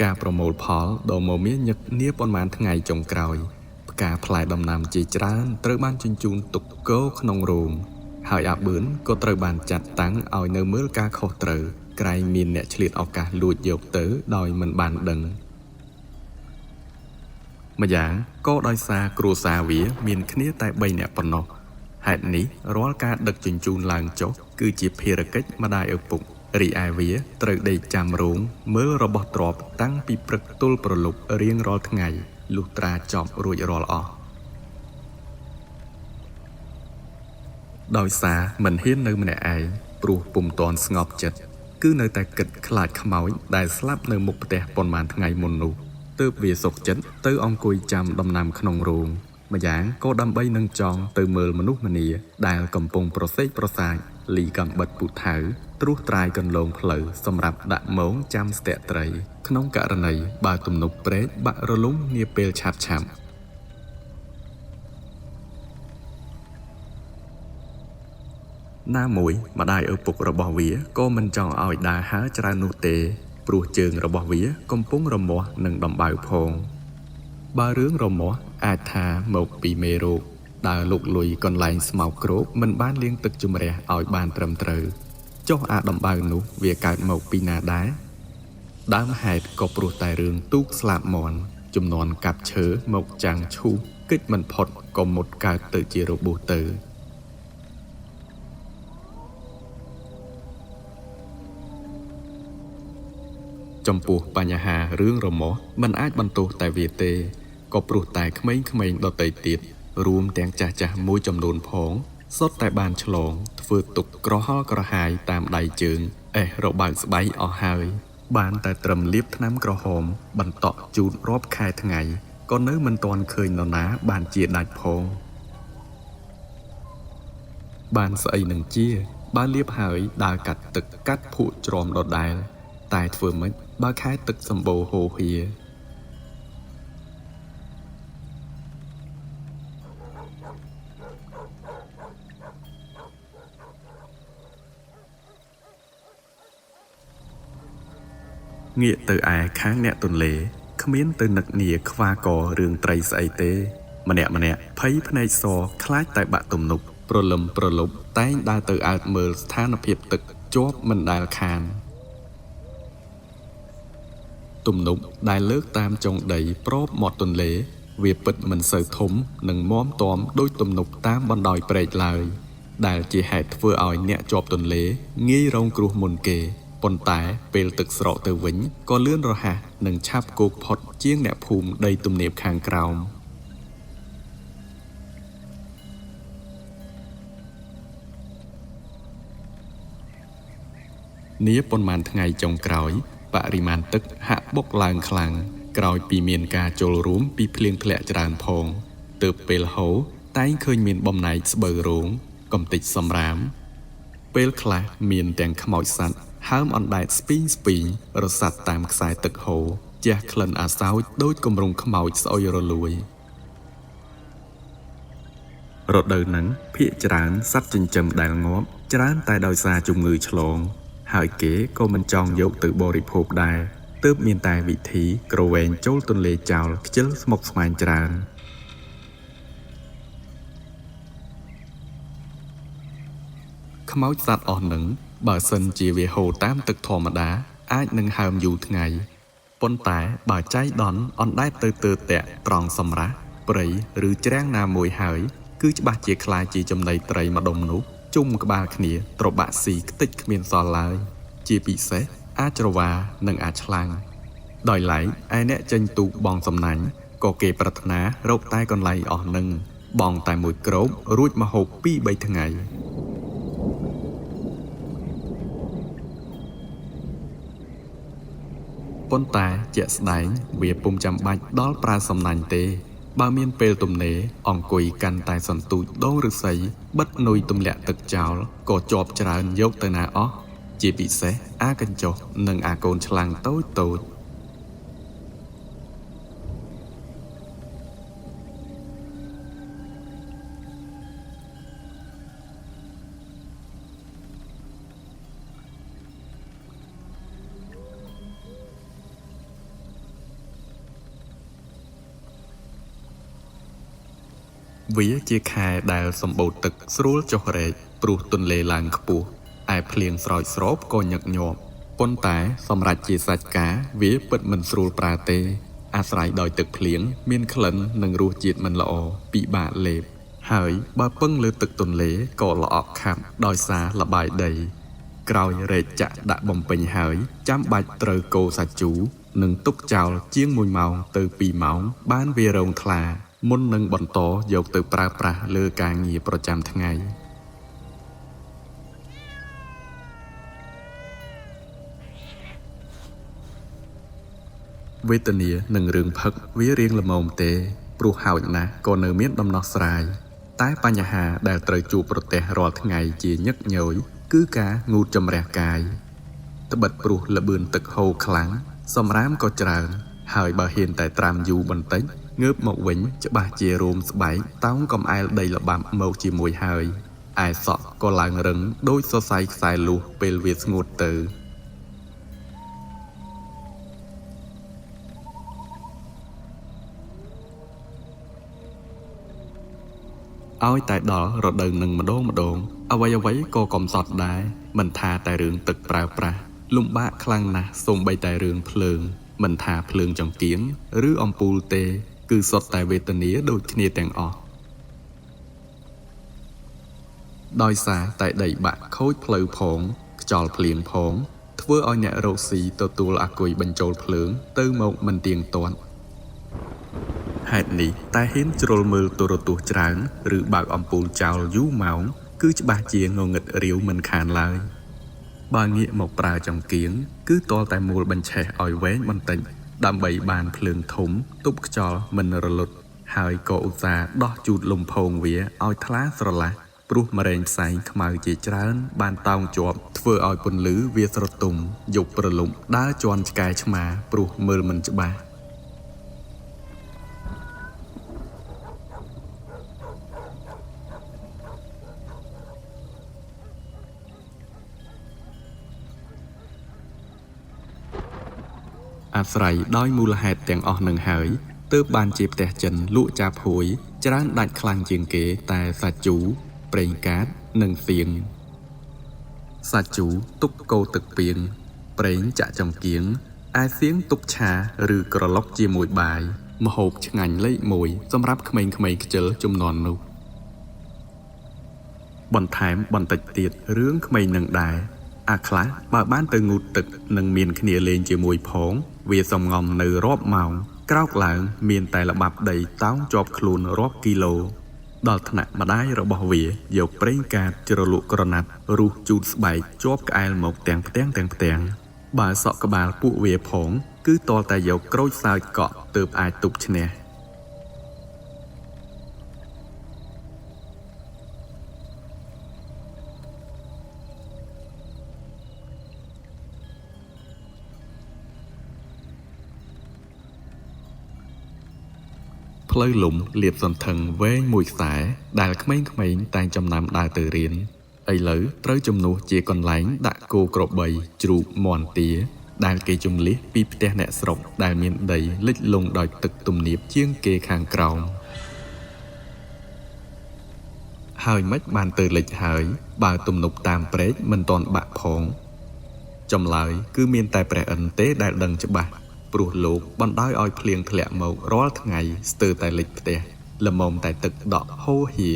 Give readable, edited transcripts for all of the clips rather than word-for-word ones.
ការប្រមូលផលដ៏មមាញឹកនាប៉ុន្មានថ្ងៃចុងក្រោយផ្កាផ្លែដំណាំជាច្រើនត្រូវបានជញ្ជូនទុកគរក្នុងរោងហើយអាបឿនក៏ត្រូវបានចាត់តាំងឲ្យនៅមើលការខុសត្រូវក្រែងមានអ្នកឆ្លៀតឱកាសលួចយកទៅដោយមិនបានដឹងម្យ៉ាងក៏ដោយសារគ្រួសារវាមានគ្នាតែ3នាក់ប៉ុណ្ណោះហេតុនេះរាល់ការដឹកជញ្ជូនឡើងចុះគឺជាភារកិច្ចម្ដាយឪពុករីឯវាត្រូវដេកចាំរោងមើលរបស់ទ្រព្យតាំងពីព្រឹកទល់ព្រលប់រៀងរាល់ថ្ងៃលុះត្រាចប់រួចរាល់អស់ដោយសារមិនហ៊ាននៅម្នាក់ឯងព្រោះពុំទាន់ស្ងប់ចិត្តគឺនៅតែគិតខ្លាចខ្មោចដែលស្លាប់នៅមុខផ្ទះប៉ុន្មានថ្ងៃមុននោះទើបវាសុខចិត្តទៅអង្គុយចាំដំណាំក្នុងរោងម្យ៉ាងក៏ដើម្បីនឹងចង់ទៅមើលមនុស្សម្នាដែលកំពុងប្រសេកប្រសាចលីកំបិតពូថៅត្រួសត្រាយកន្លងផ្លូវសម្រាប់ដាក់មងចាំស្ទាក់ត្រីក្នុងករណីបើទំនប់ព្រែកបាក់រលំនាពេលឆាប់ៗណាមួយម្ដាយឪពុករបស់វាក៏មិនចង់ឲ្យដើរហើរច្រើននោះទេព្រោះជើងរបស់វាកំពុងរមាស់និងដំបៅផងបើរឿងរមាស់អាចថាមកពីមេរោគដើរលុកលុយកន្លែងស្មៅគ្រោកមិនបានលាងទឹកជម្រះឲ្យបានត្រឹមត្រូវចុះអាដំបៅនោះវាកើតមកពីណាដែរដើមហេតុក៏ព្រោះតែរឿងទូកស្លាបមាន់ចំនួនកាប់ឈើមកចាំងឈូសគិតមិនផុតក៏មុតកើតទៅជារបួសទៅចំពោះបញ្ហារឿងរមាស់មិនអាចបន្ទោសតែវាទេក៏ព្រោះតែក្មេងៗដទៃទៀតរួមទាំងចាស់ៗមួយចំនួនផងសុទ្ធតែបានឆ្លងធ្វើទុកក្រហល់ក្រហាយតាមដៃជើងអេះរបើកស្បៃអស់ហើយបានតែត្រឹមលាបថ្នាំក្រហមបន្តក់ជូតរាប់ខែថ្ងៃក៏នៅមិនទាន់ឃើញនរណាបានជាដាច់ផងបានស្អីនឹងជាបើលាបហើយដើរកាត់ទឹកកាត់ភក់ច្រំដដែលតែធ្វើម៉េចបើខែទឹកសម្បូរហូរហៀងាកទៅឯខាងអ្នកទន្លេគ្មានទៅនឹកនាខ្វាករឿងត្រីស្អីទេម្នាក់ៗភ័យភ្នែកសខ្លាចតែបាក់ទំនប់ព្រលឹមប្រលប់តែងដើរទៅអើតមើលស្ថានភាពទឹកជាប់មិនដែលខានទំនប់ដែលលើកតាមចុងដីប្របមាត់ទន្លេវាពិតមិនសូវធំនិងមាំទាំដូចទំនប់តាមបណ្ដោយព្រែកឡើយដែលជាហេតុធ្វើឲ្យអ្នកជាប់ទន្លេងាយរងគ្រោះមុនគេប៉ុន្តែពេលទឹកស្រកទៅវិញក៏លឿនរហ័សនិងឆាប់គោកផុតជាងអ្នកភូមិដីទំនាបខាងក្រោមនាប៉ុន្មានថ្ងៃចុងក្រោយបរិមាណទឹកហាក់បុកឡើងខ្លាំងក្រោយពីមានការចូលរួមពីភ្លៀងធ្លាក់ច្រើនផងទើបពេលហូរតែងឃើញមានបំណែកស្បូវរោងកំទេចសម្រាមពេលខ្លះមានទាំងខ្មោចសត្វហើមអណ្ដែតស្ពីងស្ពីងរសាត់តាមខ្សែទឹកហូរជះក្លិនអាសោចដូចគម្រងខ្មោចស្អុយរលួយរដូវហ្នឹងភាគច្រើនសត្វចិញ្ចឹមដែលងាប់ច្រើនតែដោយសារជំងឺឆ្លងហើយគេក៏មិនចង់យកទៅបរិភោគដែរទើបមានតែវិធីក្រវែងចូលទន្លេចោលខ្ជិលស្មុគស្មាញច្រើនខ្មោចសត្វអស់នឹងបើសិនជាវាហូរតាមទឹកធម្មតាអាចនឹងហើមយូរថ្ងៃប៉ុន្តែបើចៃដន្យអណ្ដែតទៅទើតាក់ត្រង់សម្រាស់ព្រៃឬច្រាំងណាមួយហើយគឺច្បាស់ជាក្លាយជាចំណីត្រីម្ដុំនោះជុំក្បាលគ្នាត្របាក់ស៊ីខ្ទេចគ្មានសល់ឡើយជាពិសេសអាចរវានិងអាចឆ្លាំងដោយឡែកឯអ្នកចេញទូកបងសំណាញ់ក៏គេប្រាថ្នារកតែកន្លែងអស់នឹងបងតែមួយគ្របរួចមកហូប 2-3 ថ្ងៃប៉ុន្តែជាក់ស្ដែងវាពុំចាំបាច់ដល់ប្រើសំណាញ់ទេបើមានពេលទំនេរអង្គុយកាន់តែសន្ទូចដងឫស្សីបិទនុយទម្លាក់ទឹកចោលក៏ជាប់ច្រើនយកទៅណាអស់ជាពិសេសអាកញ្ចុះនិងអាកូនឆ្លាំងតូចៗ វាជាខែដែលសម្បូរទឹកស្រួលចុះរែកព្រោះទន្លេឡើងខ្ពស់ឯភ្លៀងស្រោចស្រពក៏ញឹកញាប់ប៉ុន្តែសម្រាប់ជាសាច់ការវាពិតមិនស្រួលប្រើទេអាស្រ័យដោយទឹកភ្លៀងមានក្លិននិងរសជាតិមិនល្អពិបាកលេបហើយបើពឹងលើទឹកទន្លេក៏ល្អក់ខាប់ដោយសារល្បាយដីក្រោយរែកចាក់ដាក់បំពេញហើយចាំបាច់ត្រូវកូរសាច់ជូរនិងទុកចោលជាង1ម៉ោងទៅ2ម៉ោងបានវារងថ្លាមុននឹងបន្តយកទៅប្រើប្រាស់លើការងារប្រចាំថ្ងៃវេទនានឹងរឿងផឹកវារៀងល្មមទេព្រោះហោចណាស់ក៏នៅមានដំណោះស្រាយតែបញ្ហាដែលត្រូវជួបប្រទះរាល់ថ្ងៃជាញឹកញយគឺការងូតចម្រះកាយត្បិតព្រោះល្បឿនទឹកហូរខ្លាំងសម្រាមក៏ច្រើនហើយបើហ៊ានតែត្រាំយូរបន្តិចងើបមកវិញច្បាស់ជារោមស្បែកតោងកំអែលដីល្បាប់មកជាមួយហើយឯសក់ក៏ឡើងរឹងដូចសរសៃខ្សែលួសពេលវាស្ងួតទៅឲ្យតែដល់រដូវនឹងម្ដងម្ដងអ្វីៗក៏កំសត់ដែរមិនថាតែរឿងទឹកប្រើប្រាស់លំបាកខ្លាំងណាស់សូម្បីតែរឿងភ្លើងមិនថាភ្លើងចង្កៀងឬអំពូលទេគឺសុទ្ធតែវេទនាដូចគ្នាទាំងអស់ដោយសារតែដីបាក់ខូចផ្លូវផងខ្យល់ភ្លៀងផងធ្វើឲ្យអ្នករកស៊ីទទួលអាគុយបញ្ចូលភ្លើងទៅមកមិនទៀងទាត់ហេតុនេះតែហ៊ានជ្រុលមើលទូរទស្សន៍ច្រើនឬបើកអំពូលចោលយូរម៉ោងគឺច្បាស់ជាងងឹតរាវមិនខានឡើយបើងាកមកប្រើចង្កៀងគឺទាល់តែមូលបញ្ឆេះឲ្យវែងបន្តិចដើម្បីបានភ្លើងធំទប់ខ្យល់មិនរលត់ហើយក៏ឧស្សាហ៍ដោះជូតលំផោងវាឲ្យថ្លាស្រឡះព្រោះម្រែងផ្សែងខ្មៅជាច្រើនបានតោងជាប់ធ្វើឲ្យពន្លឺវាស្រទុំយប់ព្រលប់ដើរជាន់ឆ្កែឆ្មាព្រោះមើលមិនច្បាស់អាស្រ័យដោយមូលហេតុទាំងអស់នឹងហើយទើបបានជាផ្ទះចិនលក់ចាប់ហួយច្រើនដាច់ខ្លាំងជាងគេតែសាច់ជូរប្រេងកាតនិងសៀងសាច់ជូរទុកកូរទឹកពាងប្រេងចាក់ចង្កៀងឯសៀងទុកឆាឬក្រឡុកជាមួយបាយម្ហូបឆ្ងាញ់លេខ1សម្រាប់ក្មេងៗខ្ជិលជំនាន់នោះបន្ថែមបន្តិចទៀតរឿងក្មេងនឹងដែរអាខ្លះបើបានទៅងូតទឹកនិងមានគ្នាលេងជាមួយផងវាសំងំនៅរាប់ម៉ោងក្រោកឡើងមានតែល្បាប់ដីតោងជាប់ខ្លួនរាប់គីឡូដល់ថ្នាក់ម្ដាយរបស់វាយកប្រេងកាតជ្រលក់ក្រណាត់រុះជូតស្បែកជាប់ក្អែលមកទាំងផ្ទាំងទាំងផ្ទាំងបើសក់ក្បាលពួកវាផងគឺទាល់តែយកក្រូចសើចកក់ទើបអាចទប់ឈ្នះផ្លូវលំលាបសន្ធឹងវែងមួយខ្សែដែលក្មេងៗតែងចំណាំដើរទៅរៀនឥឡូវត្រូវជំនួសជាកន្លែងដាក់គោក្របីជ្រូកមាន់ទាដែលគេជម្លៀសពីផ្ទះអ្នកស្រុកដែលមានដីលិចលង់ដោយទឹកទំនាបជាងគេខាងក្រោមហើយម៉េចបានទៅលិចហើយបើទំនប់តាមព្រែកមិនទាន់បាក់ផងចម្លើយគឺមានតែព្រះឥន្ទទេដែលដឹងច្បាស់ព្រោះលោកបណ្ដោយឲ្យភ្លៀងធ្លាក់មករាល់ថ្ងៃស្ទើរតែលិចផ្ទះល្មមតែទឹកដក់ហូរហៀ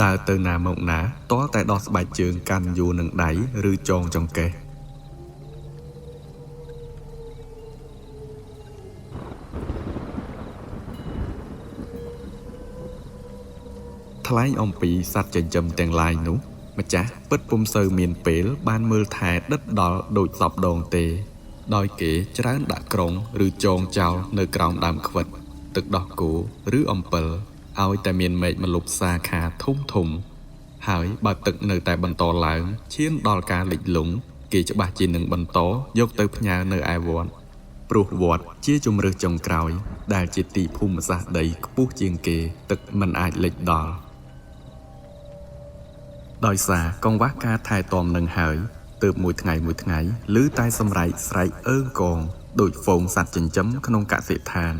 ដើរទៅណាមកណាទាល់តែដោះស្បែកជើងកាន់យូរនឹងដៃឬចងចង្កេះថ្លែងអំពីសត្វចិញ្ចឹមទាំងឡាយនោះម្ចាស់ពិតពុំសូវមានពេលបានមើលថែដិតដល់ដូចសពដងទេដោយគេច្រើនដាក់ក្រុងឬចងចោលនៅក្រោមដើមខ្វិតទឹកដោះគោឬអំពិលឲ្យតែមានមែកម្លប់សាខាធំធំហើយបើទឹកនៅតែបន្តឡើងឈានដល់ការលិចលង់គេច្បាស់ជានឹងបន្តយកទៅផ្ញើនៅឯវត្តព្រោះវត្តជាជម្រើសចុងក្រោយដែលជាទីភូមិសាស្ត្រដីខ្ពស់ជាងគេទឹកមិនអាចលិចដល់ដោយសារកង្វះការថែទាំនឹងហើយទើបមួយថ្ងៃមួយថ្ងៃឮតែសម្រែកស្រែកអើងកងដូចហ្វូងសត្វចិញ្ចឹមក្នុងកសិដ្ឋាន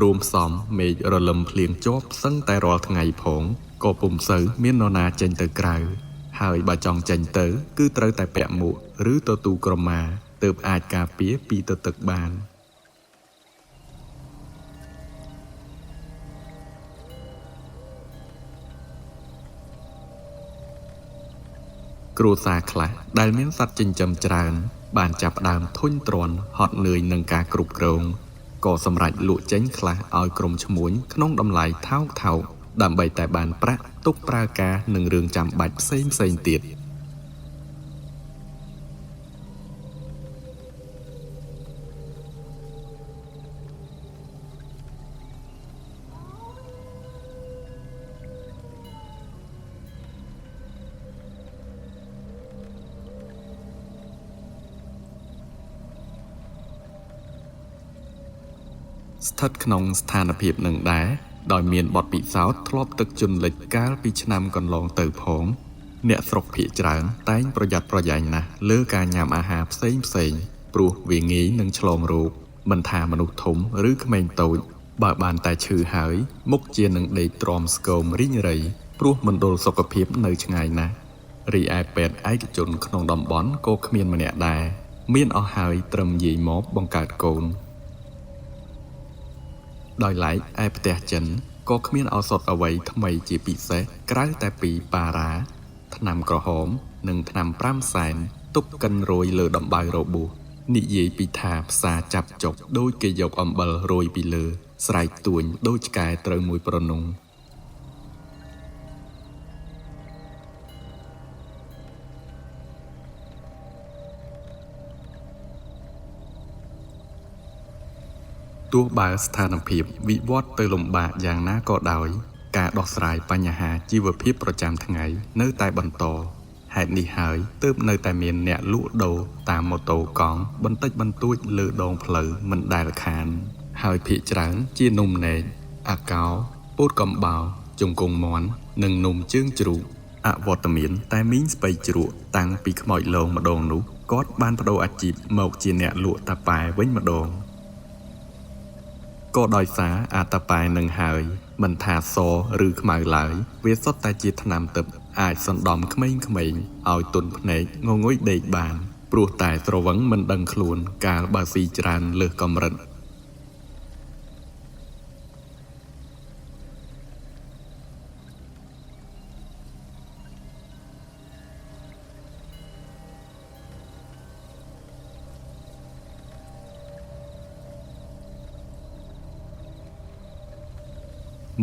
រួមផ្សំមេឃរលឹមភ្លៀងជាប់សឹងតែរាល់ថ្ងៃផងក៏ពុំសូវមាននរណាចេញទៅក្រៅហើយបើចង់ចេញទៅគឺត្រូវតែពាក់មួកឬទទូក្រមាទើបអាចការពារពីទទឹកបានគ្រួសារខ្លះដែលមានសត្វចិញ្ចឹមច្រើនបានចាប់ផ្ដើមធុញទ្រាន់ហត់នឿយនឹងការគ្រប់គ្រងក៏សម្រេចលក់ចេញខ្លះឲ្យក្រុមឈ្មួញក្នុងតម្លៃថោកៗដើម្បីតែបានប្រាក់ទុកប្រើការនឹងរឿងចាំបាច់ផ្សេងៗទៀតស្ថិតក្នុងស្ថានភាពនឹងដែរដោយមានបទពិសោធន៍ធ្លាប់ទឹកជន់លិចកាលពីឆ្នាំកន្លងទៅផងអ្នកស្រុកភាគច្រើនតែងប្រយ័ត្នប្រយែងណាស់លើការញ៉ាំអាហារផ្សេងៗព្រោះវាងាយនឹងឆ្លងរោគមិនថាមនុស្សធំឬក្មេងតូចបើបានតែឈឺហើយមុខជានឹងដេកទ្រាំស្គមរីងរៃព្រោះមណ្ឌលសុខភាពនៅឆ្ងាយណាស់រីឯពេទ្យឯកជនក្នុងតំបន់ក៏គ្មានម្នាក់ដែរមានអស់ហើយត្រឹមយាយមកបង្កើតកូនដោយឡែកឯផ្ទះចិនក៏គ្មានឱសថអ្វីថ្មីជាពិសេសក្រៅតែពីប៉ារ៉ាថ្នាំក្រហមនិងថ្នាំ5សែនទុកកិនរោយលើដំបៅរបួសនិយាយពីថាផ្សារចាប់ចុកដូចគេយកអំបិលរោយពីលើស្រែកទួញដូចឆ្កែត្រូវមួយប្រនងទោះបើស្ថានភាពវិវត្តទៅលំបាកយ៉ាងណាក៏ដោយការដោះស្រាយបញ្ហាជីវភាពប្រចាំថ្ងៃនៅតែបន្តហេតុនេះហើយទើបនៅតែមានអ្នកលក់ដូរតាមម៉ូតូកង់បន្តិចបន្តួចលើដងផ្លូវមិនដែលខានហើយភាគច្រើនជានំនែកអាកោពោតកំបោរជង្គង់មាន់និងនំជើងជ្រូកអវត្តមានតែមីងស្ពៃជ្រក់តាំងពីខ្មោចលងម្ដងនោះគាត់បានប្ដូរអាជីពមកជាអ្នកលក់តាប៉ែវិញម្ដងក៏ដោយសារអាតាប៉ែនឹងហើយមិនថាសឬខ្មៅឡើយវាសុទ្ធតែជាថ្នាំទឹកអាចសណ្ដំក្មេងៗឲ្យទន់ភ្នែកងងុយដេកបានព្រោះតែស្រវឹងមិនដឹងខ្លួនកាលបើស៊ីច្រើនលើសកម្រិត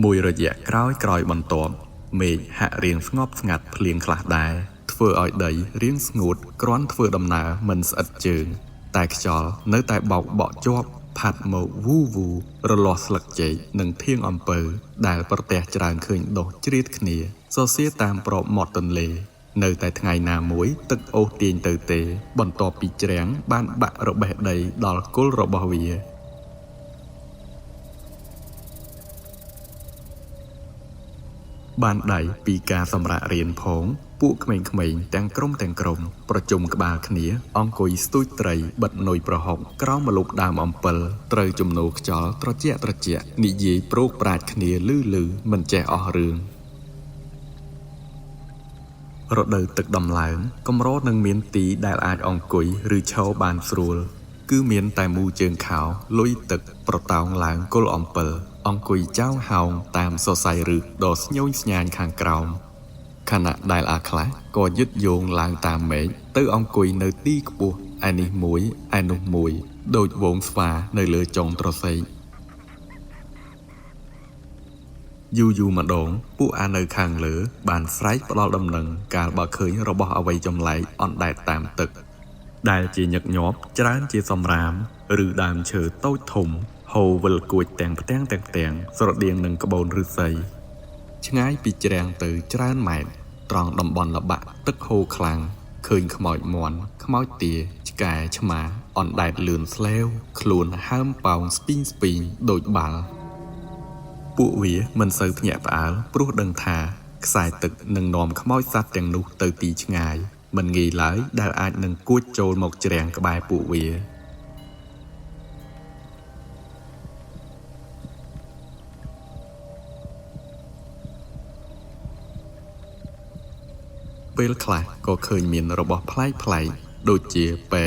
មួយរយៈក្រោយបន្ទាប់មេឃហាក់រៀងស្ងប់ស្ងាត់ភ្លៀងខ្លះដែរធ្វើឲ្យដីរៀងស្ងួតគ្រាន់ធ្វើដំណើរមិនស្អិតជើងតែខ្យល់នៅតែបោកបក់ជាប់ផាត់មកវូវូរលាស់ស្លឹកចេកនិងធាងអំពៅដែលប្រទះច្រើនឃើញដុះជ្រៀតគ្នាសរសៀតាមប្របមាត់ទន្លេនៅតែថ្ងៃណាមួយទឹកអូសទាញទៅទេបន្ទាប់ពីច្រាំងបានបាក់របេះដីដល់គល់របស់វាបានដៃពីការសម្រាករៀនផងពួកក្មេងៗទាំងក្រុមប្រជុំក្បាលគ្នាអង្គុយស្ទូចត្រីបិទនុយប្រហុកក្រោមម្លប់ដើមអំពិលត្រូវជំនោរខ្យល់ត្រជាក់និយាយប្រោកប្រាជ្ញគ្នាលឺៗមិនចេះអស់រឿងរដូវទឹកដំឡើងកម្រនឹងមានទីដែលអាចអង្គុយឬឈរបានស្រួលគឺមានតែមូជើងខោលុយទឹកប្រតោងឡើងគល់អំពិលអង្គុយចោងហោងតាមសរសៃឫសដ៏ស្ញូញស្ញាញខាងក្រោមខណៈដែលអាខ្លះក៏យឹតយោងឡើងតាមមេឃទៅអង្គុយនៅទីខ្ពស់ឯនេះមួយឯនោះមួយដូចវងស្វានៅលើចុងត្រសេកយូរៗម្ដងពួកអានៅខាងលើបានស្រែកផ្ដល់ដំណឹងកាលបើឃើញរបស់អ្វីចម្លែកអណ្ដែតតាមទឹកដែលជាញឹកញាប់ច្រើនជាសម្រាមឬដើមឈើតូចធំហូរវិលគួចទាំងផ្ទាំងស្រដៀងនឹងក្បូនឫស្សីឆ្ងាយពីច្រាំងទៅច្រើនម៉ែត្រត្រង់តំបន់ល្បាក់ទឹកហូរខ្លាំងឃើញខ្មោចមាន់ខ្មោចទាឆ្កែឆ្មាអណ្ដែតលឿនស្លេវខ្លួនហើមប៉ោងស្ពីងៗដូចបាល់ពួកវាមិនសូវភ្ញាក់ផ្អើលព្រោះដឹងថាខ្សែទឹកនឹងនាំខ្មោចសត្វទាំងនោះទៅទីឆ្ងាយមិនងាយឡើយដែលអាចនឹងគួចចូលមកច្រាំងក្បែរពួកវា ពេលខ្លះក៏ឃើញមានរបស់ប្លែកៗដូចជាពែ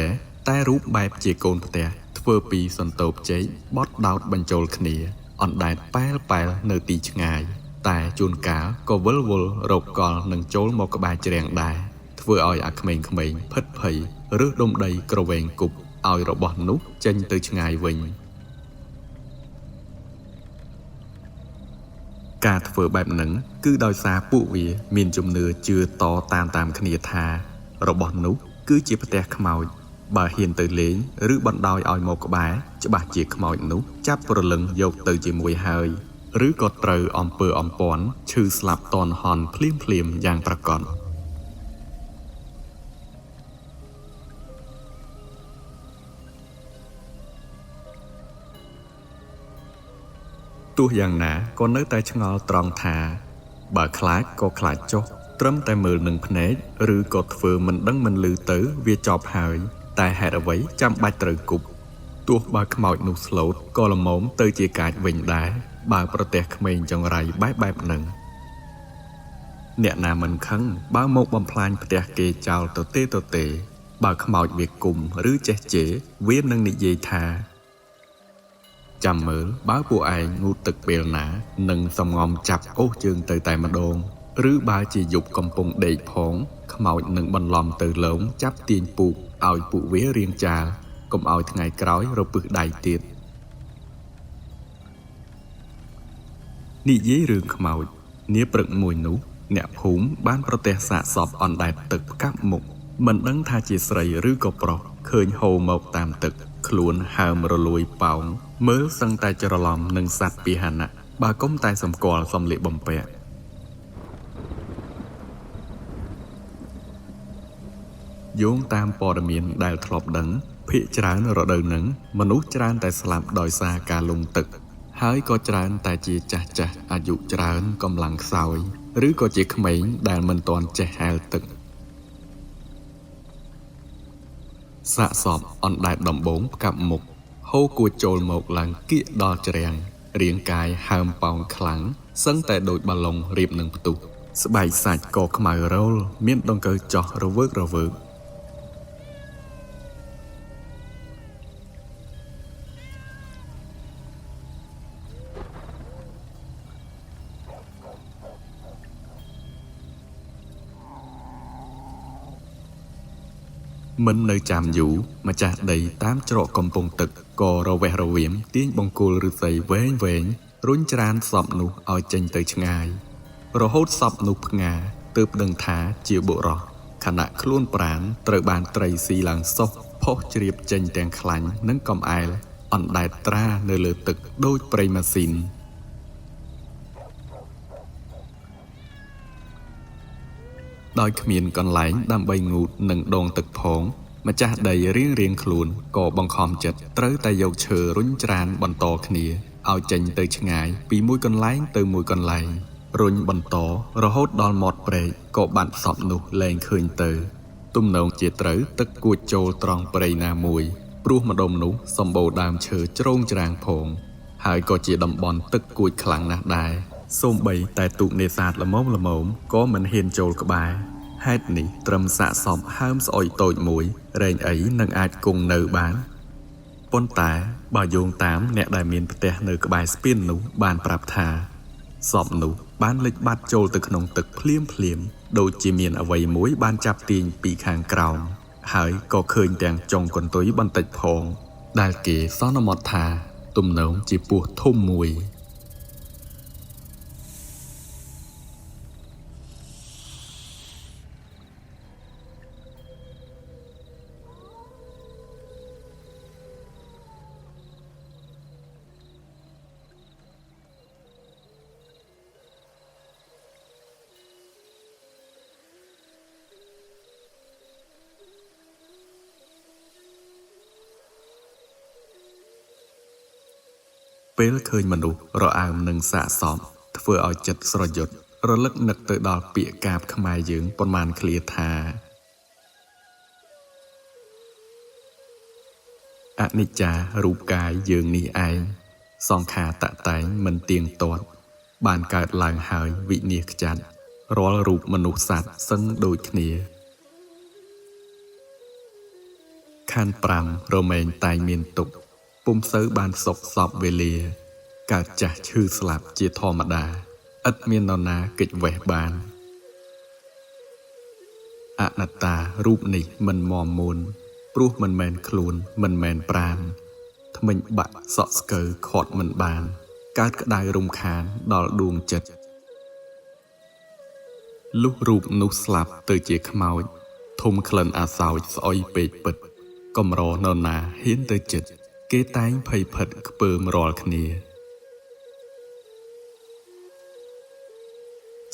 តែរូបបែបជាកូនផ្ទះធ្វើពីសន្ទបចេកបត់ដោតបញ្ចូលគ្នាអណ្ដែតប៉ែលៗនៅទីឆ្ងាយតែជួនកាលក៏វិលវល់រកកលនឹងចូលមកក្បែរច្រាំងដែរធ្វើឲ្យអាក្មេងៗភិតភ័យរើសដុំដីក្រវែងគប់ឲ្យរបស់នោះចេញទៅឆ្ងាយវិញការធ្វើបែបហ្នឹងគឺដោយសារពួកវាមានជំនឿជឿតតាមគ្នាថារបស់នោះគឺជាផ្ទះខ្មោចបើហ៊ានទៅលេងឬបណ្ដោយឲ្យមកក្បែរច្បាស់ជាខ្មោចនោះចាប់ព្រលឹងយកទៅជាមួយហើយឬក៏ត្រូវអំពើអំព័ន្ធឈឺស្លាប់តនហន់ភ្លាមៗយ៉ាងប្រាកដទោះយ៉ាងណាក៏នៅតែឆ្ងល់ត្រង់ថាបើខ្លាចក៏ខ្លាចចុះត្រឹមតែមើលនឹងភ្នែកឬក៏ធ្វើមិនដឹងមិនឮទៅវាចប់ហើយតែហេតុអ្វីចាំបាច់ត្រូវគប់ទោះបើខ្មោចនោះស្លូតក៏ល្មមទៅជាកាចវិញដែរបើប្រទះក្មេងចង្រៃបែបនឹងអ្នកណាមិនខឹងបើមកបំផ្លាញផ្ទះគេចោលទៅទេបើខ្មោចវាគុំឬចេះជេរវានឹងនិយាយថាចាំមើលបើពួកឯងងូតទឹកពេលណានឹងសំងំចាប់អូសជើងទៅតែម្ដងឬបើជាយប់កំពុងដេកផងខ្មោចនឹងបន្លំទៅលងចាប់ទាញពូកឲ្យពួកវារៀងចាលកុំឲ្យថ្ងៃក្រោយរពឹសដៃទៀតនិយាយរឿងខ្មោចនាព្រឹកមួយនោះអ្នកភូមិបានប្រទះសាកសពអណ្ដែតទឹកផ្កាប់មុខមិនដឹងថាជាស្រីឬក៏ប្រុសឃើញហូរមកតាមទឹកខ្លួនហើមរលួយប៉ោងមើលសឹងតែច្រឡំនឹងសត្វពាហនៈបើកុំតែសម្គាល់សម្លៀកបំពាក់យោងតាមព័ត៌មានដែលធ្លាប់ដឹងភាគច្រើនរដូវនឹងមនុស្សច្រើនតែស្លាប់ដោយសារការលង់ទឹកហើយក៏ច្រើនតែជាចាស់ៗអាយុច្រើនកម្លាំងខ្សោយឬក៏ជាក្មេងដែលមិនទាន់ចេះហែលទឹកសាកសពអណ្ដែតដំបងផ្កាប់មុខហូរគួចចូលមកឡើងគៀកដល់ច្រាំងរាងកាយហើមប៉ោងខ្លាំងសឹងតែដូចបាឡុងរៀបនឹងផ្ទុះស្បែកសាច់ក៏ខ្មៅរោលមានដង្កូវចោះរវើកមិននៅចាំយូរម្ចាស់ដីតាមច្រកកំពង់ទឹកក៏រវេះរវៀមទាញបង្គោលឫស្សីវែងៗរុញច្រានសពនោះឲ្យចេញទៅឆ្ងាយរហូតសពនោះផ្ងាទើបដឹងថាជាបុរសខណៈខ្លួនប្រាណត្រូវបានត្រីស៊ីឡើងសុះផុសជ្រាបចេញទាំងខ្លាញ់និងកំអែលអណ្ដែតត្រានៅលើទឹកដូចប្រេងម៉ាស៊ីនដោយគ្មានកន្លែងដើម្បីងូតនិងដងទឹកផងម្ចាស់ដីរៀងៗខ្លួនក៏បង្ខំចិត្តត្រូវតែយកឈើរុញច្រានបន្តគ្នាឲ្យចេញទៅឆ្ងាយពីមួយកន្លែងទៅមួយកន្លែងរុញបន្តរហូតដល់មាត់ព្រែកក៏បាត់សពនោះលែងឃើញទៅទំនងជាត្រូវទឹកគួចចូលត្រង់ព្រៃណាមួយព្រោះម្ដុំនោះសម្បូរដើមឈើជ្រងច្រាងផងហើយក៏ជាតំបន់ទឹកគួចខ្លាំងណាស់ដែរសូម្បីតែទូកនេសាទល្មមៗក៏មិនហ៊ានចូលក្បែរហេតុនេះត្រឹមសាកសពហើមស្អុយតូចមួយរែងអីនឹងអាចគង់នៅបានប៉ុន្តែបើយោងតាមអ្នកដែលមានផ្ទះនៅក្បែរស្ពាននោះបានប្រាប់ថាសពនោះបានលិចបាត់ចូលទៅក្នុងទឹកភ្លាមៗដូចជាមានអ្វីមួយបានចាប់ទាញពីខាងក្រោមហើយក៏ឃើញទាំងចុងកន្ទុយបន្តិចផងដែលគេសន្មតថាទំនងជាពស់ធំមួយពេលឃើញមនុស្សរអើមនឹងសាកសពធ្វើឲ្យចិត្តស្រយុតរលឹកនឹកទៅដល់ពាក្យកាព្យខ្មែរយើងប៉ុន្មានឃ្លាថាអនិច្ចារូបកាយយើងនេះឯងសង្ខារតតែងមិនទៀងទាត់បានកើតឡើងហើយវិនាសខ្ចាត់ រាល់រូបមនុស្សសត្វសឹងដូចគ្នាខណ្ឌ5រមែងតែងមានទុក្ខពុំសូវបានសុខសពវេលាកើតចាស់ឈឺស្លាប់ជាធម្មតាឥតមាននរណាគេចវេះបានអនត្តារូបនេះមិនមមមួនព្រោះមិនមែនខ្លួនមិនមែនប្រាណធ្មេញបាក់សក់ស្កូវខាត់មិនបានកើតក្តៅរំខានដល់ដួងចិត្តលុះរូបនោះស្លាប់ទៅជាខ្មោចធំក្លិនអាសោចស្អុយពេកពិតកម្រនរណាហ៊ានទៅចិត្តគេតែងភ័យភិតខ្ពើមរាល់គ្នា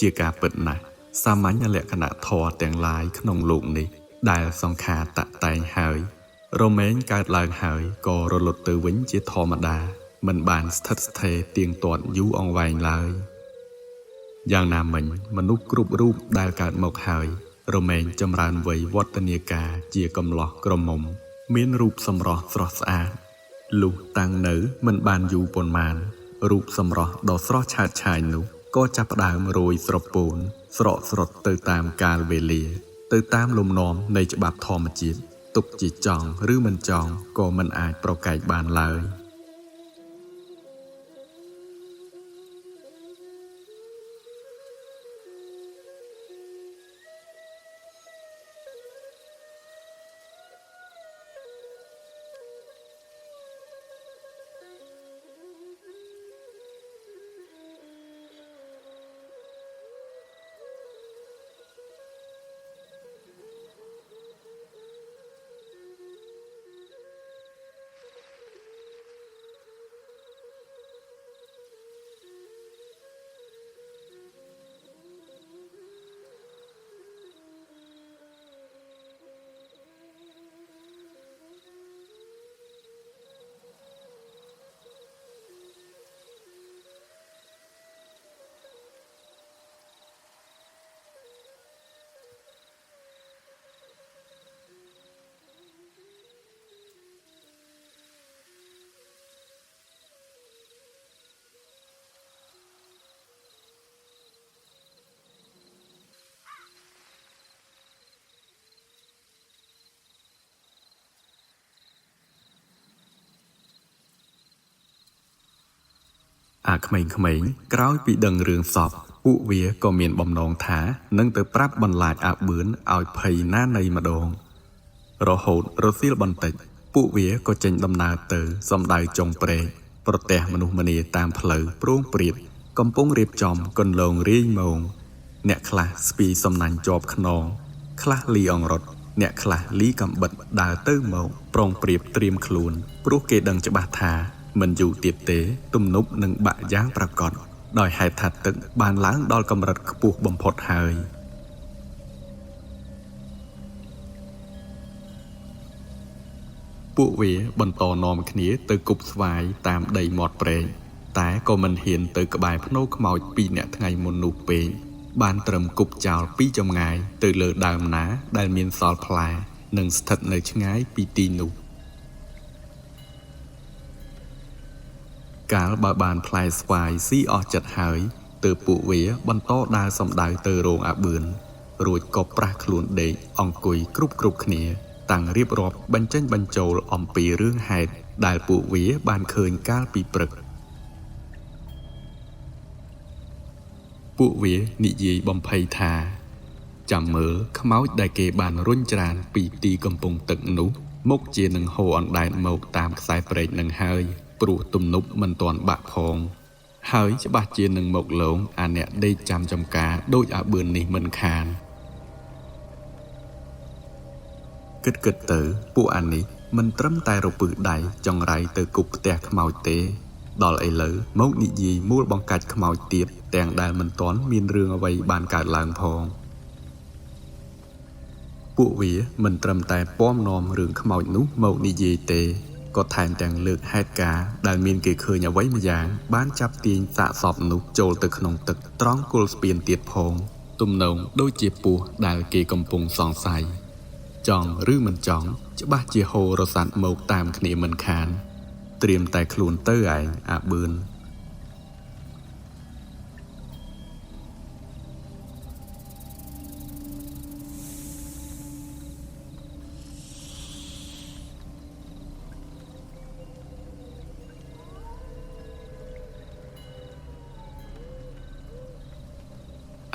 ជាការពិតណាស់សាមញ្ញលក្ខណៈធម៌ទាំងឡាយក្នុងលោកនេះដែលសង្ខារតាក់តែងហើយរមែងកើតឡើងហើយក៏រលត់ទៅវិញជាធម្មតាមិនបានស្ថិតស្ថេរទៀងទាត់យូរអង្វែងឡើយយ៉ាងណាមិញមនុស្សគ្រប់រូបដែលកើតមកហើយរមែងចម្រើនវ័យវឌ្ឍនាការជាកំឡោះក្រមុំមានរូបសម្រស់ស្រស់ស្អាតលុះតាំងនៅមិនបានយូរប៉ុន្មានរូបសម្រស់ដ៏ស្រស់ឆើតឆាយនោះក៏ចាប់ផ្ដើមរោយស្រពោនស្រកស្រុតទៅតាមកាលវេលាទៅតាមលំនាំនៃច្បាប់ធម្មជាតិទុកជាចង់ឬមិនចង់ក៏មិនអាចប្រកែកបានឡើយអាក្មេងៗក្រោយពីដឹងរឿងសពពួកវាក៏មានបំណងថានឹងទៅប្រាប់បន្លាចអាបឿនឲ្យភ័យណានៃម្ដងរហូតរសៀលបន្តិចពួកវាក៏ចេញដំណើរទៅសំដៅចុងព្រែកប្រទះមនុស្សម្នាតាមផ្លូវព្រោងព្រាតកំពុងរៀបចំកន្លងរាយមងអ្នកខ្លះស្ពីសំណាញ់ជាប់ខ្នងខ្លះលីអង្រុតអ្នកខ្លះលីកំបិតដើរទៅមកប្រុងប្រៀបត្រៀមខ្លួនព្រោះគេដឹងច្បាស់ថាមិនយូរទៀតទេទំនប់នឹងបាក់យ៉ាងប្រាកដដោយហេតុថាទឹកបានឡើងដល់កម្រិតខ្ពស់បំផុតហើយពួកវាបន្តនាំគ្នាទៅគប់ស្វាយតាមដីមាត់ព្រែកតែក៏មិនហ៊ានទៅក្បែរភ្នូខ្មោចពីរអ្នកថ្ងៃមុននោះពេកបានត្រឹមគប់ចោលពីចម្ងាយទៅលើដើមណាដែលមានសល់ផ្លែនិងស្ថិតនៅឆ្ងាយពីទីនោះកាលបើបានផ្លែស្វាយស៊ីអស់ចិត្តហើយទើបពួកវាបន្តដើរសំដៅទៅរោងអាបឿនរួចក៏ប្រាស់ខ្លួនដេកអង្គុយគ្រប់គ្នាតាំងរៀបរាប់បញ្ចេញបញ្ចូលអំពីរឿងហេតុដែលពួកវាបានឃើញកាលពីព្រឹកពួកវានិយាយបំភ័យថាចាំមើលខ្មោចដែលគេបានរុញច្រានពីទីកំពង់ទឹកនោះមកជានឹងហូរអណ្ដែតមកតាមខ្សែព្រែកនឹងហើយព្រោះទំនប់មិនទាន់បាក់ផងហើយច្បាស់ជានឹងមកលងអាអ្នកដេកចាំចំការដូចអាបឿននេះមិនខានគិតទៅពួកអានេះមិនត្រឹមតែរពឹសដៃចង្រៃទៅគប់ផ្ទះខ្មោចទេដល់ឥឡូវមកនិយាយមូលបង្កាច់ខ្មោចទៀតទាំងដែលមិនទាន់មានរឿងអ្វីបានកើតឡើងផងពួកវាមិនត្រឹមតែពំនាំរឿងខ្មោចនោះមកនិយាយទេក៏ថែមទាំងលើកហេតុការណ៍ដែលមានគេឃើញអ្វីម្យ៉ាងបានចាប់ទាញសាកសពនោះចូលទៅក្នុងទឹកត្រង់គល់ស្ពានទៀតផងទំនងដូចជាពស់ដែលគេកំពុងសង្ស័យចង់ឬមិនចង់ច្បាស់ជាហូររសាត់មកតាមគ្នាមិនខានត្រៀមតែខ្លួនទៅឯងអាបឿន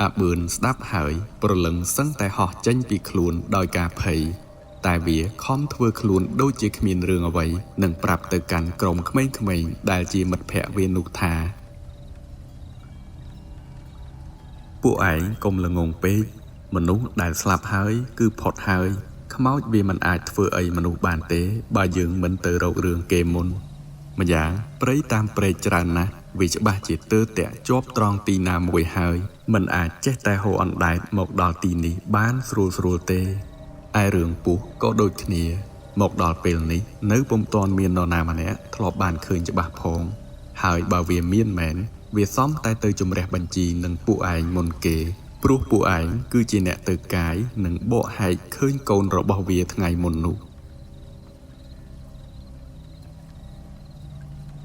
អាបឿនស្ដាប់ហើយព្រលឹងសឹងតែហោះចេញពីខ្លួនដោយការភ័យតែវាខំធ្វើខ្លួនដូចជាគ្មានរឿងអ្វីនិងប្រាប់ទៅកាន់ក្រុមក្មេងៗដែលជាមិត្តភក្តិវានោះថាពួកឯងកុំល្ងង់ពេកមនុស្សដែលស្លាប់ហើយគឺផុតហើយខ្មោចវាមិនអាចធ្វើអីមនុស្សបានទេបើយើងមិនទៅរករឿងគេមុនម្យ៉ាងព្រៃតាមព្រែកច្រើនណាស់វាច្បាស់ជាទើតាក់ជាប់ត្រង់ទីណាមួយហើយមិនអាចចេះតែហូរអណ្ដែតមកដល់ទីនេះបានស្រួលៗទេឯរឿងពស់ក៏ដូចគ្នាមកដល់ពេលនេះនៅពុំទាន់មាននរណាម្នាក់ធ្លាប់បានឃើញច្បាស់ផងហើយបើវាមានមែនវាសមតែទៅជំរះបញ្ជីនឹងពួកឯងមុនគេព្រោះពួកឯងគឺជាអ្នកទៅកាយនិងបកហែកឃើញកូនរបស់វាថ្ងៃមុននោះ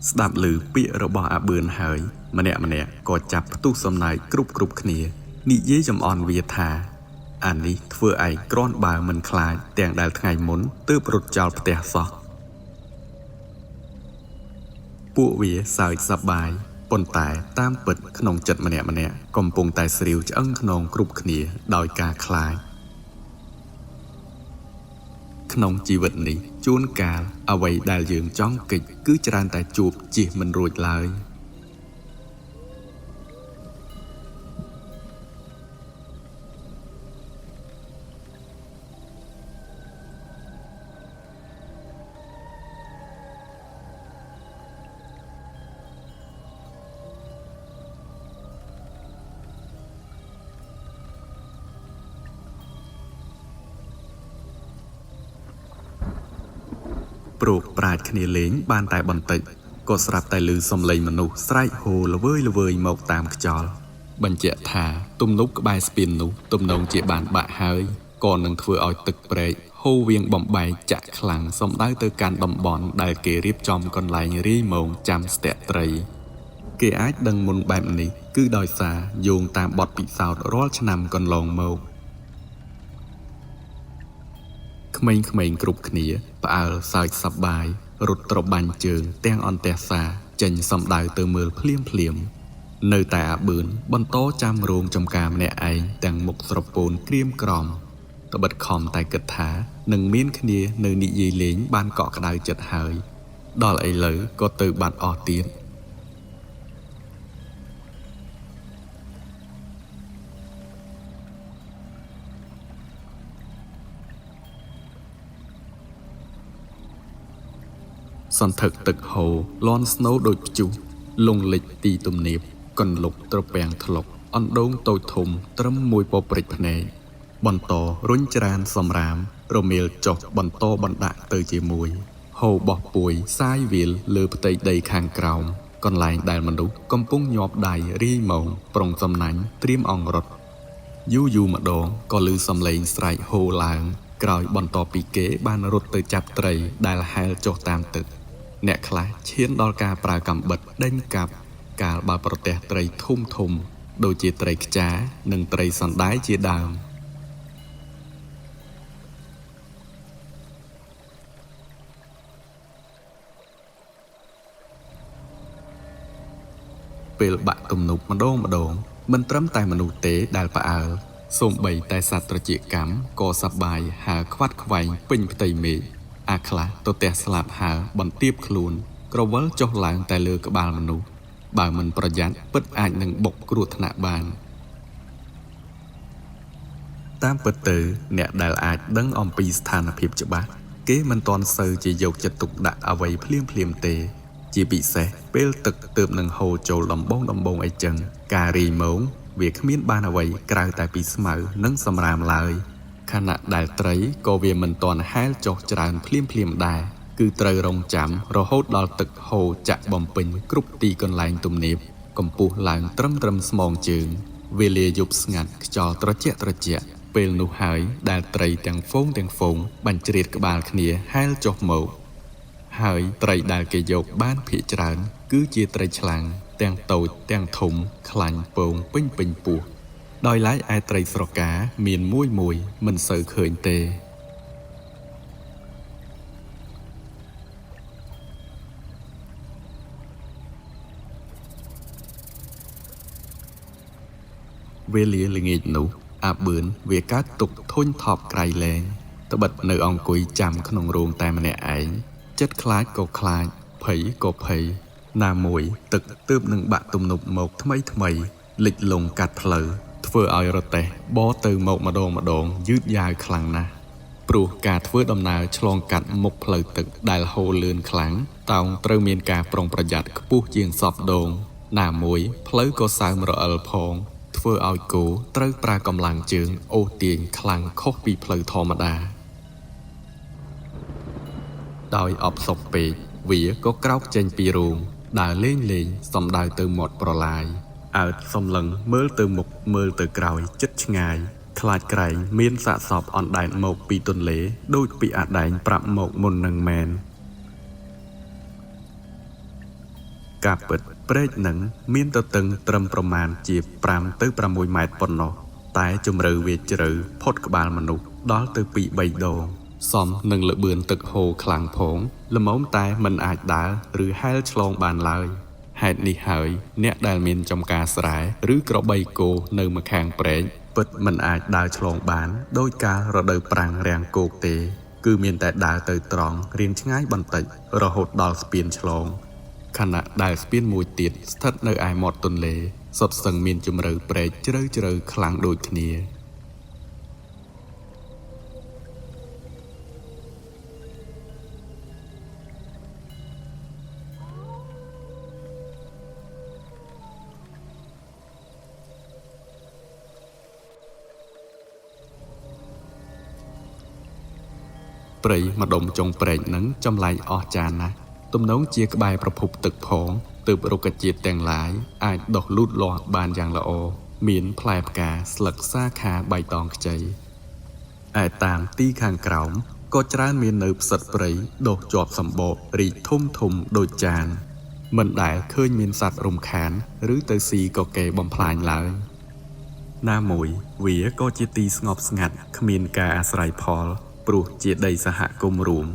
ស្ដាប់ឮពាក្យរបស់អាបឿនហើយម្នាក់ៗក៏ចាប់ផ្ទុះសំណើចគ្រប់ៗគ្នានិយាយចំអន់វាថាអានេះធ្វើឯងគ្រាន់បើមិនខ្លាចទាំងដែលថ្ងៃមុនទើបរត់ចោលផ្ទះសោះពួកវាសើចសប្បាយប៉ុន្តែតាមពិតក្នុងចិត្តម្នាក់ៗកំពុងតែស្រាវឆ្អឹងខ្នងគ្រប់គ្នាដោយការខ្លាចក្នុងជីវិតនេះជួនកាលអ្វីដែលយើងចង់គេចគឺច្រើនតែជួបជៀសមិនរួចឡើយព្រោកប្រាជ្ញគ្នាលេងបានតែបន្តិចក៏ស្រាប់តែឮសំឡេងមនុស្សស្រែកហ៊ោល្វើយៗមកតាមខ្យល់បញ្ជាក់ថាទំនប់ក្បែរស្ពាននោះទំនងជាបានបាក់ហើយក៏នឹងធ្វើឲ្យទឹកព្រែកហូរវៀងបំបែកចាក់ខ្លាំងសំដៅទៅកាន់តំបន់ដែលគេរៀបចំកន្លែងរាយមងចាំស្ទាក់ត្រីគេអាចដឹងមុនបែបនេះគឺដោយសារយោងតាមបទពិសោធន៍រាល់ឆ្នាំកន្លងមកក្មេងៗគ្រប់គ្នាផ្អើលសើចសប្បាយរត់ត្របាញ់ជើងទាំងអន្ទះសាចេញសំដៅទៅមើលភ្លាមៗនៅតែអាបឿនបន្តចាំរោងចំការម្នាក់ឯងទាំងមុខស្រពោនក្រៀមក្រំត្បិតខំតែគិតថានឹងមានគ្នានៅនិយាយលេងបានកក់ក្ដៅចិត្តហើយដល់ឥឡូវក៏ទៅបាត់អស់ទៀតសន្ធឹកទឹកហូរលាន់ស្នូដូចព្យុះលងលិចទីទំនាបកន្លុកត្រពាំងថ្លុកអណ្ដូងតូចធំត្រឹមមួយពព្រិចភ្នែកបន្តរុញច្រានសំរាមរមៀលចុះបន្តបណ្ដាក់ទៅជាមួយហូរបោះពួយសាយវាលលើផ្ទៃដីខាងក្រោមកន្លែងដែលមនុស្សកំពុងញាប់ដៃរាយមងប្រុងសំណាញ់ត្រៀមអង្រុតយូរៗម្ដងក៏ឮសំឡេងស្រែកហូរឡើងក្រោយបន្ទាប់ពីគេបានរត់ទៅចាប់ត្រីដែលហែលចុះតាមទឹកអ្នកខ្លះឈានដល់ការប្រើកាំបិតដេញកាប់កាលបើប្រទះត្រីធំៗដូចជាត្រីខ្ចានិងត្រីសណ្ដែកជាដើមពេលបាក់ទំនប់ម្ដងមិនត្រឹមតែមនុស្សទេដែលផ្អើលសូម្បីតែសត្វត្រចៀកកម្មក៏សប្បាយហើរខ្វាត់ខ្វែងពេញផ្ទៃមេឃអាខ្លះទទះស្លាប់ហើរបន្ទាបខ្លួនក្រវិលចុះឡើងតែលើក្បាលមនុស្សបើមិនប្រយ័ត្នពិតអាចនឹងបុកគ្រោះថ្នាក់បានតាមពិតទៅអ្នកដែលអាចដឹងអំពីស្ថានភាពច្បាស់គេមិនទាន់សូវជាយកចិត្តទុកដាក់អ្វីភ្លាមៗទេជាពិសេសពេលទឹកទើបនឹងហូរចូលដំបងៗអីចឹងការរាយមងវាគ្មានបានអ្វីក្រៅតែពីស្មៅនិងសំរាមឡើយខណៈដែលត្រីក៏វាមិនទាន់ហែលចុះច្រើនភ្លាមៗដែរគឺត្រូវរងចាំរហូតដល់ទឹកហូរចាក់បំពេញគ្រប់ទីកន្លែងទំនាបកម្ពស់ឡើងត្រឹមស្មងជើងវេលាយប់ស្ងាត់ខ្យល់ត្រជាក់ពេលនោះហើយដែលត្រីទាំងហ្វូងបញ្ជ្រាបក្បាលគ្នាហែលចុះមកហើយត្រីដែលគេយកបានភាគច្រើនគឺជាត្រីឆ្លាំងទាំងតូចទាំងធំខ្លាញ់ពងពេញពោះដោយឡែកឯត្រីស្រកាមានមួយមិនសូវឃើញទេ វេលាល្ងាចនោះអាបឿនវាកើតទុក្ខធុញថប់ក្រៃលែងត្បិតនៅអង្គុយចាំក្នុងរោងតែម្នាក់ឯងចិត្តខ្លាចក៏ខ្លាចភ័យក៏ភ័យណាមួយទឹកទើបនឹងបាក់ទំនប់មកថ្មីថ្មីលិចលង់កាត់ផ្លូវធ្វើឲ្យរទេះបរទៅមកម្ដងម្ដងយឺតយ៉ាវខ្លាំងណាស់ព្រោះការធ្វើដំណើរឆ្លងកាត់មុខផ្លូវទឹកដែលហូរលឿនខ្លាំងតោងត្រូវមានការប្រុងប្រយ័ត្នខ្ពស់ជាងសពដងណាមួយផ្លូវក៏សើមរអិលផងធ្វើឲ្យគោត្រូវប្រើកម្លាំងជើងអូសទាញខ្លាំងខុសពីផ្លូវធម្មតាដោយអផ្សុកពេកវាក៏ក្រោកចេញពីរូងដើរលេងលេងសំដៅទៅមាត់ប្រឡាយអើតសំឡឹងមើលទៅមុខមើលទៅក្រោយចិត្តឆ្ងាយខ្លាចក្រែងមានសាកសពអណ្ដែតមកពីទន្លេដូចពីអាដែងប្រាប់មកមុននឹងមែនការពិតព្រែកនឹងមានទទឹងត្រឹមប្រមាណជា5ទៅ6ម៉ែត្រប៉ុណ្ណោះតែជម្រៅវាជ្រៅផុតក្បាលមនុស្សដល់ទៅ2 3ដងសមនឹងល្បឿនទឹកហូរខ្លាំងផងល្មមតែមិនអាចដើរឬហែលឆ្លងបានឡើយហេតុនេះហើយអ្នកដែលមានចំការស្រែឬក្របីគោនៅម្ខាងព្រែកពិតមិនអាចដើរឆ្លងបានដោយការរដូវប្រាំងរាំងគោកទេគឺមានតែដើរទៅត្រង់រៀងឆ្ងាយបន្តិចរហូតដល់ស្ពានឆ្លងខណៈដែលស្ពានមួយទៀតស្ថិតនៅឯមាត់ទន្លេសុទ្ធសឹងមានជម្រៅព្រែកជ្រៅជ្រៅខ្លាំងដូចគ្នាព្រៃម្ដុំចុងព្រែកនឹងចម្លែកអស្ចារ្យណាស់ទំនងជាក្បែរប្រភពទឹកផងទើបរុក្ខជាតិទាំងឡាយអាចដុះលូតលាស់បានយ៉ាងល្អមានផ្លែផ្កាស្លឹកសាខាបៃតងខ្ចីឯតាមទីខាងក្រោមក៏ច្រើនមាននៅផ្សិតព្រៃដុះជាប់សម្បករីកធំធំដូចចានមិនដែលឃើញមានសត្វរំខានឬទៅស៊ីកកេបំផ្លាញឡើយណាមួយវាក៏ជាទីស្ងប់ស្ងាត់គ្មានការអាស្រ័យផលព្រោះជាដីសហគមន៍រួម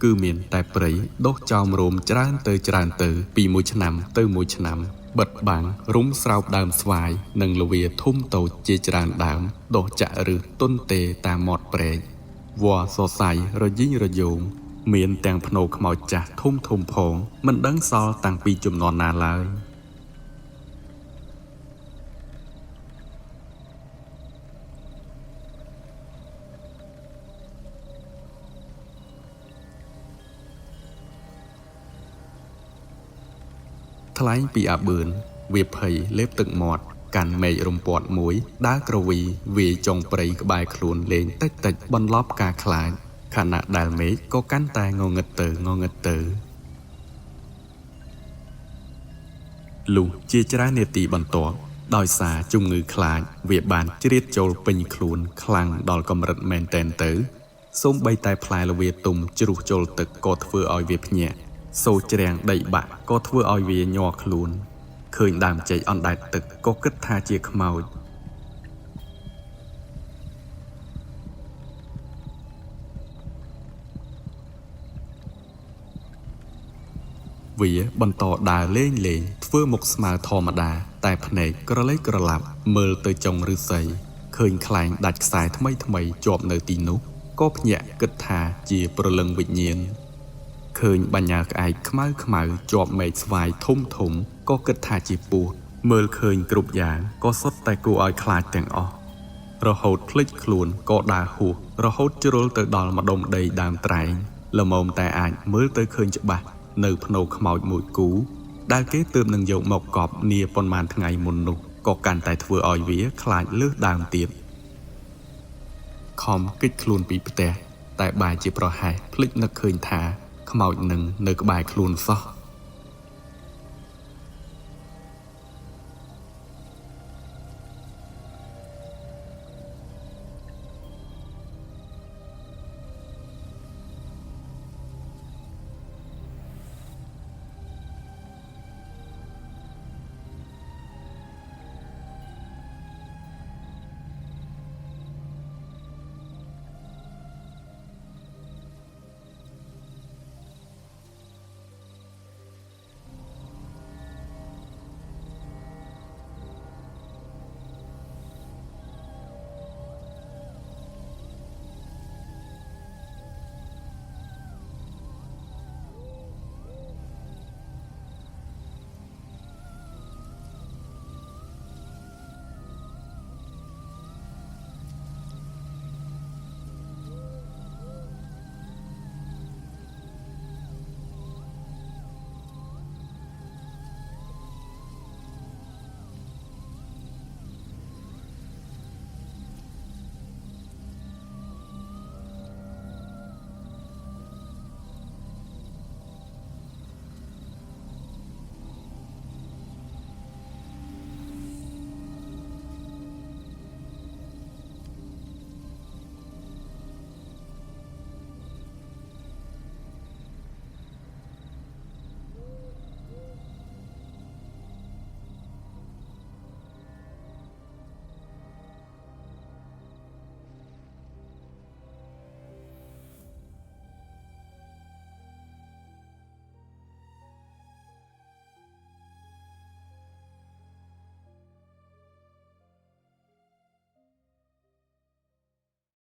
គឺមានតែព្រៃដុះចោមរោមច្រើនទៅច្រើនទៅពីមួយឆ្នាំទៅមួយឆ្នាំបិទបាំងរុំស្រោបដើមស្វាយនិងល្វាធំតូចជាច្រើនដើមដុះចាក់ឫសទន់ទេតាមមាត់ព្រែកវល្លិសរសៃរយីងរយោងមានទាំងភ្នោខ្មោចចាស់ធំធំផងមិនដឹងសល់តាំងពីជំនាន់ណាឡើយថ្លែងពីអាបឿនវាភ័យលេបទឹកមាត់កាន់មែករំពាត់មួយដើរក្រវីវាយចុងព្រៃក្បែរខ្លួនលេងតិចតិចបន្លប់ការខ្លាចខណៈដែលមេឃក៏កាន់តែងងឹតទៅងងឹតទៅលុះជាច្រើននាទីបន្ទាប់ដោយសារជំងឺខ្លាចវាបានជ្រៀតចូលពេញខ្លួនខ្លាំងដល់កម្រិតមែនទែនទៅសូម្បីតែផ្លែល្វាទុំជ្រុះចូលទឹកក៏ធ្វើឲ្យវាភ្ញាក់សូច្រាំងដីបាក់ក៏ធ្វើឲ្យវាញ័រខ្លួនឃើញដើមចេកអណ្ដែតទឹកក៏គិតថាជាខ្មោចវាបន្តដើរលេងលេងធ្វើមុខស្មើធម្មតាតែភ្នែកក្រឡេកក្រឡាប់មើលទៅចុងឫស្សីឃើញខ្លែងដាច់ខ្សែថ្មីថ្មីជាប់នៅទីនោះក៏ភ្ញាក់គិតថាជាព្រលឹងវិញ្ញាណឃើញបញ្ញាក្អែកខ្មៅខ្មៅជាប់មែកស្វាយធំធំក៏គិតថាជាពស់មើលឃើញគ្រប់យ៉ាងក៏សុទ្ធតែគួរឲ្យខ្លាចទាំងអស់រហូតភ្លេចខ្លួនក៏ដើរហួសរហូតជ្រុលទៅដល់ម្ដុំដីដើមត្រែងល្មមតែអាចមើលទៅឃើញច្បាស់នៅភ្នោខ្មោចមួយគូដែលគេទើបនឹងយកមកកប់នាប៉ុន្មានថ្ងៃមុននោះក៏កាន់តែធ្វើឲ្យវាខ្លាចលើសដើមទៀតខំគេចខ្លួនពីផ្ទះតែបែរជាប្រហែសភ្លេចនឹកឃើញថាខ្មោចនឹងនៅក្បែរខ្លួនសោះ